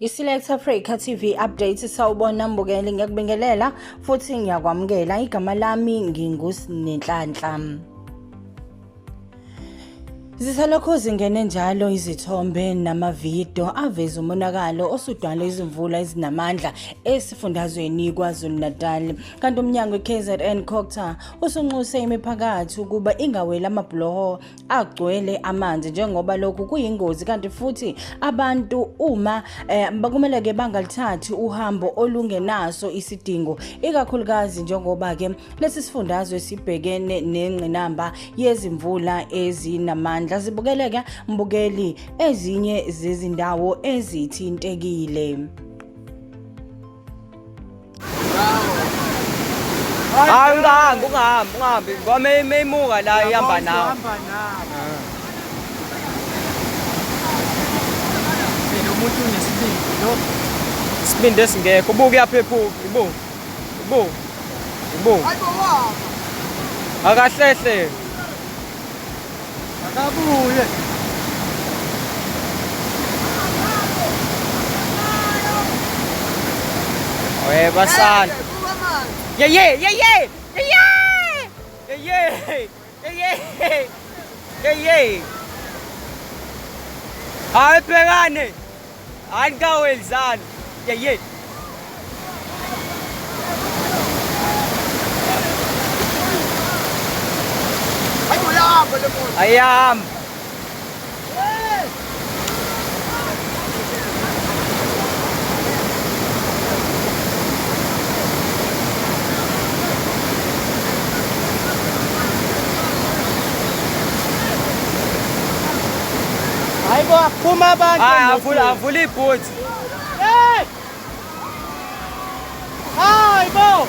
I-Select Africa TV update sawubona mbukeli ngiyakubingelela futhi ngiyakwamukela igama lami nginguSinenhlanhla. Zisalokhu zingene njalo izithombe namavidiyo aveza umonakalo osudalwe izimvula ezinamandla esifundazweni KwaZulu-Natal. Kanti umnyango i-KZN COGTA usunxuse imiphakathi ukuba ingaweli amabhuloho agcwele amanzi njengoba lokhu kuyingozi kanti futhi abantu uma eh, kumele ke bangalithathi uhambo olungenaso isidingo ikakhulukazi njengoba ke lesi sifundazwe sibhekene nengqinamba yezimvula ezinamandla zibukeleke mbukeli ezinye zezindawo ezithintekile. Hayi ungahambi ungahambi ungahambi ngoba meyimuka la ihamba nawe. Lo muntu unesibindi lo. Isibindi esingekho ubuke uyaphephuka ibuka ibuka ibuka. Akahlehle. Akabuye. We basana. Yeah yeah yeah yeah. Yeah yeah. Yeah yeah. Yeah yeah. Hayi bhekane. Hayi nikawelizana. Yeah yeah. Ayahamba. Hayi bo akuphuma abantu. Hayi avula avula ibhuthi. Hey! Hayi bo!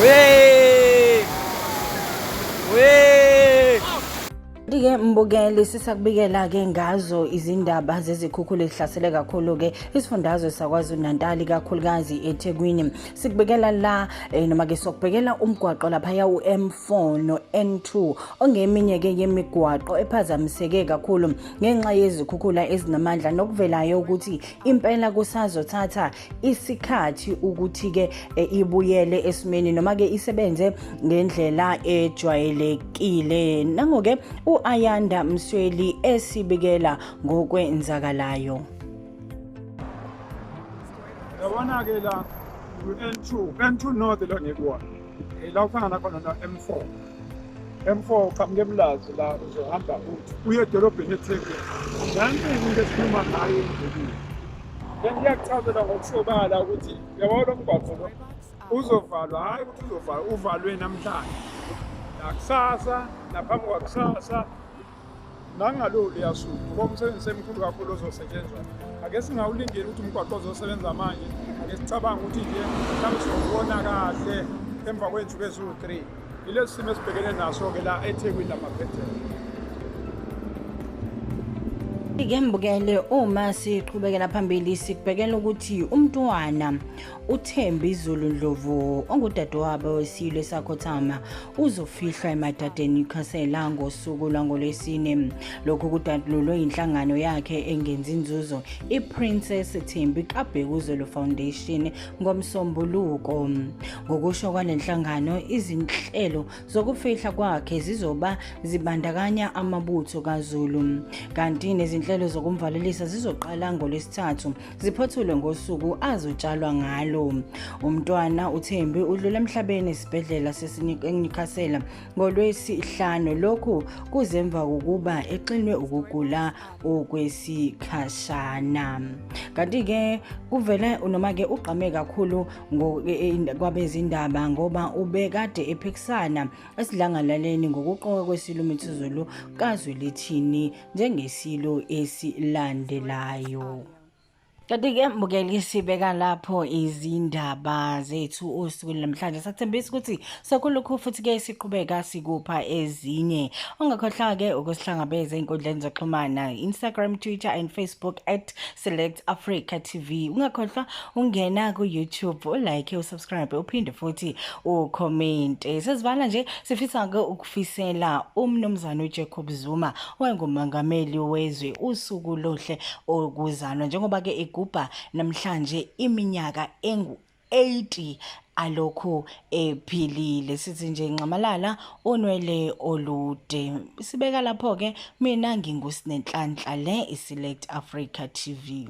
We! We! Ke mbukeli sisakubikela-ke ngazo izindaba zezikhukhula ezihlasele kakhulu-ke isifundazwe saKwaZulu-Natal kakhulukazi eThekwini. Sikubikela la eh, noma-ke sokubhekela umgwaqo laphaya u-M4 no-N2 ongeminye-ke yemigwaqo ephazamiseke kakhulu ngenxa yezikhukhula ezinamandla nokuvelayo ukuthi impela kusazothatha isikhathi ukuthi-ke eh, ibuyele esimeni noma-ke isebenze ngendlela ejwayelekile. Nango-ke u-Ayanda Msweli esibikela ngokwenzakalayo. Yabona-ke la u-N2, N2 North lo ngikuwona. La uhlangana khona no-M4. M4 uqhamuka eMlazi la uzohamba uthi uye edolobheni eThekwini. Nansi into esikhuluma ngayo endleleni. Bengiyakuchazela ngokusobala ukuthi uyabona lo mgwaqo lo uzovalwa, hhayi ukuthi uzovalwa, uvalwe namhlanje nakusasa naphambi kwakusasa nangalolu yasuku ngoba umsebenzi semkhulu kakhulu ozosetshenzwa. Ake singawulindeli ukuthi umgwaqo ozosebenza manje, ake sicabange ukuthi nje mhlawumbe sizowubona kahle emva kwey'nsuku eziwu-3. Yilesi simo esibhekene naso-ke la eThekwini lamaphethelo. Ke mbukele uma siqhubekela phambili sikubhekela ukuthi umntwana uThembi Zulu Ndlovu ongudadewabo wesilo esakhothama uzofihlwa eMadadeni Newcastle ngosuku lwangolwesine. Lokhu kudalulwe yinhlangano yakhe engenzi inzuzo iPrincess Thembi kaBhekuzulu Foundation ngoMsombuluko. Ngokusho kwale nhlangano izinhlelo zokufihla kwakhe zizoba zibandakanya amabutho kaZulu kanti nezinhlelo zokumvalelisa zizoqala ngoLwesithathu ziphothulwe ngosuku azotshalwa ngalo. Umntwana uThembi udlule emhlabeni esibhedlela saseNewcastle ngoLwesihlanu. Lokhu kuze emva kokuba exinwe ukugula okwesikhashana. Kanti-ke kuvele noma-ke ugqame kakhulu kwabezindaba ngoba ubekade ephikisana esidlangalaleni ngokuqoka kweSilo Mithuzulu kaZwelithini njengesilo esilandelayo. Kanti-ke mbukeli, sibeka lapho izindaba zethu usuku namhlanje. Sathembisa ukuthi sokulokhu futhi-ke siqhubeka sikupha ezinye. Ungakhohlwa-ke ukusihlangabeza ey'nkundleni zokuxhumana, Instagram, Twitter and Facebook @SelectAfricaTV. Ungakhohlwa ungena ku-YouTube, ulike, usubscribe, uphinde futhi ukhomente. Sesivala nje, sifisa-ke ukufisela umnumzane uJacob Zuma, owayengumengameli wezwe, usuku lohle okuzalwa, njengoba-ke egubha namhlanje iminyaka engu-80 alokhu ephilile. Sithi nje nxamalala, unwele olude. Sibeka lapho-ke. Mina nginguSinenhlanhla, le iSelect Africa TV.